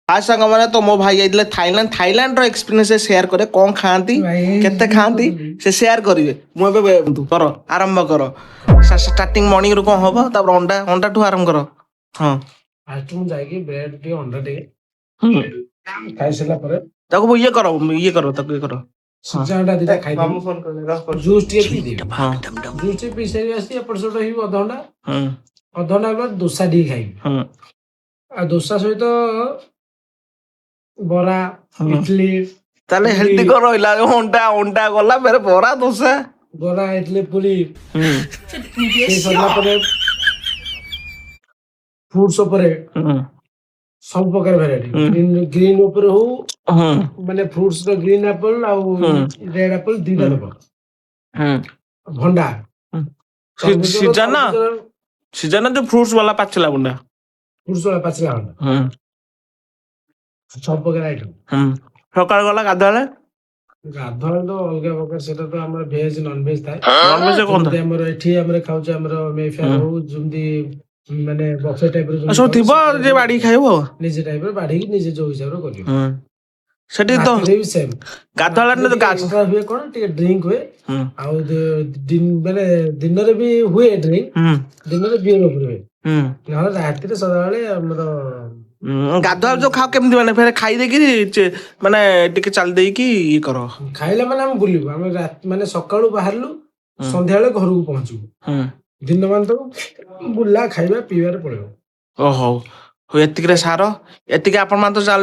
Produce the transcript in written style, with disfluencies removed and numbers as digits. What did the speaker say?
ହାଏ ସାଙ୍ଗମାନେ, ତ ମୋ ଭାଇ ଯାଇଥିଲେ ଥାଇଲାଣ୍ଡ। ଥାଇଲାଣ୍ଡର ଏକ୍ସପିରିଏନ୍ସ ସେ ସେୟାର କରେ, କ'ଣ ଖାଆନ୍ତି, କେତେ ଖାଆନ୍ତି, ସେ ସେୟାର କରିବେ। ମୁଁ ଏବେ କର, ଆରମ୍ଭ କର। ଷ୍ଟାର୍ଟିଂ ମର୍ଣ୍ଣିଂରୁ କ'ଣ ହବ, ତାପରେ ଅଣ୍ଡାଠୁ ଆରମ୍ଭ କର। ହଁ। ଫାଷ୍ଟ ମୁଁ ଯାଇକି ବ୍ରେଡ ଟିକେ, ଅଣ୍ଡା ଟିକେ ଖାଇସାରିଲା ପରେ ତାକୁ ଇଏ କର, ଇଏ କର, ତାକୁ ଇଏ କର। ସିଝା ଅଣ୍ଡା ଦିଟା ଖାଇଦେବି, ଜୁସ୍ ଟିକେ ପିଇଦେବି। ଜୁସ୍ ଟିକେ ପିଇ ସାରି ଆସି ଏପଟ ସେପଟ ହେଇବି ଅଧଘଣ୍ଟା। ଅଧଘଣ୍ଟା ପରେ ଦୋସା ଟିକେ ଖାଇବି। ଆଉ ଦୋସା ସହିତ ବରା, ଇଟଲି। ତାହେଲେ ହେଲ୍ଦି କଣ ରହିଲା? ଅଣ୍ଡା ଗଲା, ଫେରେ ବରା, ଦୋସା। ବରା, ଇଟଲି, ପୁରୀ। ସେ ସରିଲା ପରେ ଫ୍ରୁଟ୍ସ ଉପରେ ସବୁ ପ୍ରକାର ଭେରାଇଟି, ଗ୍ରୀନ ଉପରେ ହଉ, ମାନେ ଫ୍ରୁଟ୍ସ ର ଗ୍ରୀନ ଆପଲ ଆଉ ରେଡ ଆପଲ ଦିଟା ଦବ, ଭଣ୍ଡା, ସିଜନ ସିଜନ ଯୋଉ ଫ୍ରୁଟ୍ସ ବାଲା ପାଚିଲା ଭଣ୍ଡା। ଫ୍ରୁଟ୍ସ ବାଲା ପାଚିଲା ଭଣ୍ଡା। ସବୁ ପ୍ରକାର ଆଇଟମ। ସକାଳେ ଗଲା, ଗାଧୁଆଳେ? ଗାଧୁଆଳେ ତ ଅଲଗା ପ୍ରକାର। ସେଟା ତ ଆମର ଭେଜ, ନନ ଭେଜ ଥାଏ। ନନଭେଜ କଣ? ଯେମିତି ଆମର ଏଠି ଆମର ଖାଉଛେ, ଆମର ମେଫେୟାର ହଉ, ଯେମିତି ମାନେ ବଫେ ଟାଇପ ର। ସବୁ ଥିବ ଯେ ବାଡିକି ଖାଇବ। ନିଜେ ଟାଇପ ର ବାଢିକି ନିଜେ ଯୋଉ ହିସାବରେ କରିବ। ସେଠି ତ ରାତିରେ ବି ସେମ୍। ଗାଧୁଆଳେ ଏକ୍ସଟ୍ରା ହୁଏ କଣ, ଟିକେ ଡ୍ରିଙ୍କ ହୁଏ। ଆଉ ମାନେ ଦିନରେ ବି ହୁଏ ଡ୍ରିଙ୍କ। ଦିନରେ ବିୟର ଉପରେ ହୁଏ। ନହେଲେ ରାତିରେ ସଦାବେଳେ ଆମର ଗାଧୁଆଳେ ଯୋଉ ଖାଅ କେମିତି, ମାନେ ଫେରେ ଖାଇ ଦେଇକି ମାନେ ଟିକେ ଚାଲି ଦେଇକି ଇଏ କର? ଖାଇଲେ ମାନେ ଆମେ ବୁଲିବୁ। ଆମେ ମାନେ ସକାଳୁ ବାହାରିଲୁ, ସନ୍ଧ୍ୟାବେଳେ ଘରକୁ ପହଞ୍ଚିବୁ। ଦିନ ମାନେ ତ ବୁଲା, ଖାଇବା, ପିଇବାରେ ପଳେଇବ। ଓ ହଉ ହଉ, ଏତିକିରେ ସାର, ଏତିକି ଆପଣ ମାନେ ତ ଜାଣିଲେ।